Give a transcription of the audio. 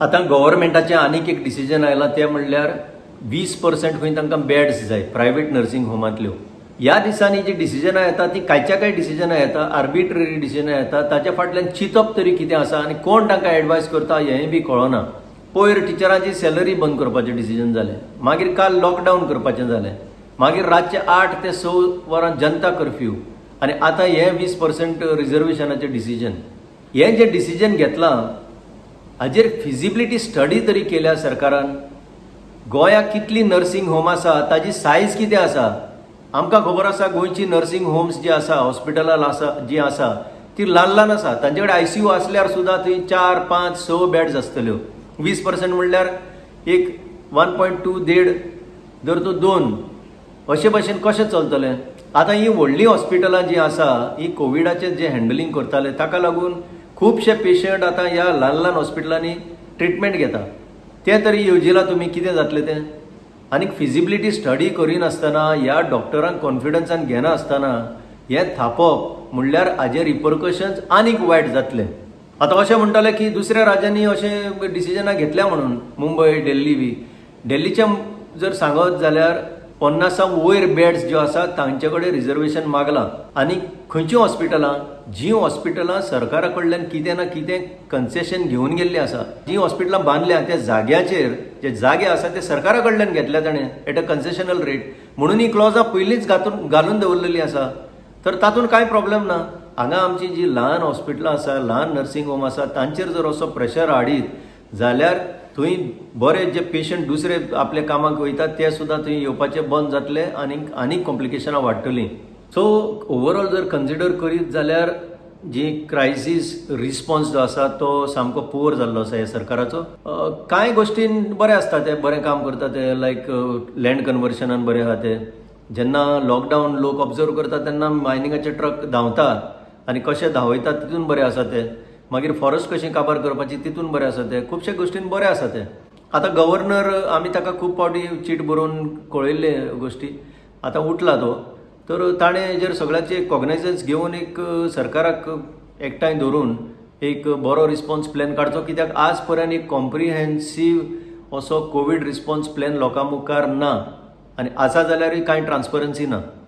आतां गव्हर्मेंटाचें आनीक एक डिसिजन आयलां, तें म्हणल्यार 20% खंय तांकां बेड्स जाय प्रायवेट नर्सिंग होमांतल्यो. ह्या दिसांनी जी डिसिजनां येता ती कायच्या काय डिसिजनां येता, आर्बिट्ररी डिसिजनां येता. ताच्या फाटल्यान चिंतप तरी कितें आसा आनी कोण तांकां एडवायस करता हेंय बी कळना. पयर टिचरांची सॅलरी बंद करपाचें डिसिजन जालें, मागीर काल लॉकडावन करपाचें जालें, मागीर रातचे 8 ते 6 वरां जनता कर्फ्यू आनी आतां हें 20% रिजर्वेशनाचें डिसिजन. हें जें डिसिजन घेतलां हाजेर फिजिबिलिटी स्टडी तरी केल्या सरकारान? गोंयाक कितली नर्सिंग होम आसा, ताजी सायज कितें आसा? आमकां खबर आसा, गोंयची नर्सिंग होम्स जी आसा, हॉस्पिटलां आसा जी आसा, ती ल्हान ल्हान आसा. तांचे कडेन आयसीयू आसल्यार सुद्दां थंय चार, पांच, स बेड्स आसतल्यो. 20% म्हणल्यार एक 1.2, देड धर तूं, दोन. अशे भाशेन कशें चलतलें? आतां ही व्हडलीं हॉस्पिटलां जीं आसा, ही कोविडाचें जें हँडलिंग करताले ताका लागून खुबशे पेशंट आतां ह्या ल्हान ल्हान हॉस्पिटलांनी ट्रिटमेंट घेता. तें तरी येवजिलां तुमी कितें जातलें तें? आनीक फिजिबिलिटी स्टडी करिनासतना, ह्या डॉक्टरांक कॉन्फिडन्सान घेनासतना हें थापप म्हणल्यार हाजे रिपरकशन्स आनीक वायट जातले. आतां अशें म्हणटाले की दुसऱ्या राज्यांनी अशें डिसिजनां घेतल्या म्हणून, मुंबय, दिल्ली बी. दिल्लीचें जर सांगत जाल्यार 50 वयर बेड्स ज्यो आसा तांचे कडेन रिजर्वेशन मागलां. आनी खंयचीं हॉस्पिटलां? जीं हॉस्पिटलां सरकारा कडल्यान कितें ना कितें कन्सेशन घेवन गेल्लीं आसा. जीं हॉस्पिटलां बांदल्या त्या जाग्याचेर, जे जागे आसा ते सरकारा कडल्यान घेतल्या ताणें एट अ कन्सेशनल रेट, म्हणून ही क्लॉजां पयलींच घालून दवरलेलीं आसा. तर तातूंत कांय प्रॉब्लेम ना. हांगा आमची जी ल्हान हॉस्पिटलां आसा, ल्हान नर्सिंग होम आसा, तांचेर जर असो प्रेशर हाडीत जाल्यार थंय बरे जे पेशंट दुसरे आपल्या कामाक वयतात ते सुद्दां थंय येवपाचे बंद जातले आनीक आनीक कॉम्प्लिकेशनां वाडटलीं. सो ओवरऑल जर कन्सिडर करीत जाल्यार जी क्रायसीस रिस्पॉन्स जो आसा तो सामको पुअर जाल्लो आसा ह्या सरकाराचो. कांय गोश्टीन बरें आसता, ते बरें काम करता ते, लायक लँड कन्वर्शनान बरें आहा ते. जेन्ना लॉकडावन लोक ऑब्जर्व करता तेन्ना मायनिंगाचे ट्रक धांवता आनी कशे धांवयतात तितून बरें आसा ते. मागीर फॉरेस्ट कशी काबार करपाची तितून बरें आसा ते. खुबशे गोश्टीन बरें आसा ते. आतां गव्हर्नर, आमी ताका खूब फावटी चीट बरोवन कळयल्ले गोश्टी. आतां उठला तो, तर ताणें हेजेर सगळ्याचे कॉग्नायजन्स घेवन एक सरकाराक एकठांय धरून एक बरो रिस्पॉन्स प्लॅन काडचो, कित्याक आज पर्यंत एक कॉम्प्रिहेन्सीव असो कोवीड रिस्पॉन्स प्लॅन लोकां मुखार ना आनी आसा जाल्यारूय कांय ट्रान्सपरन्सी ना.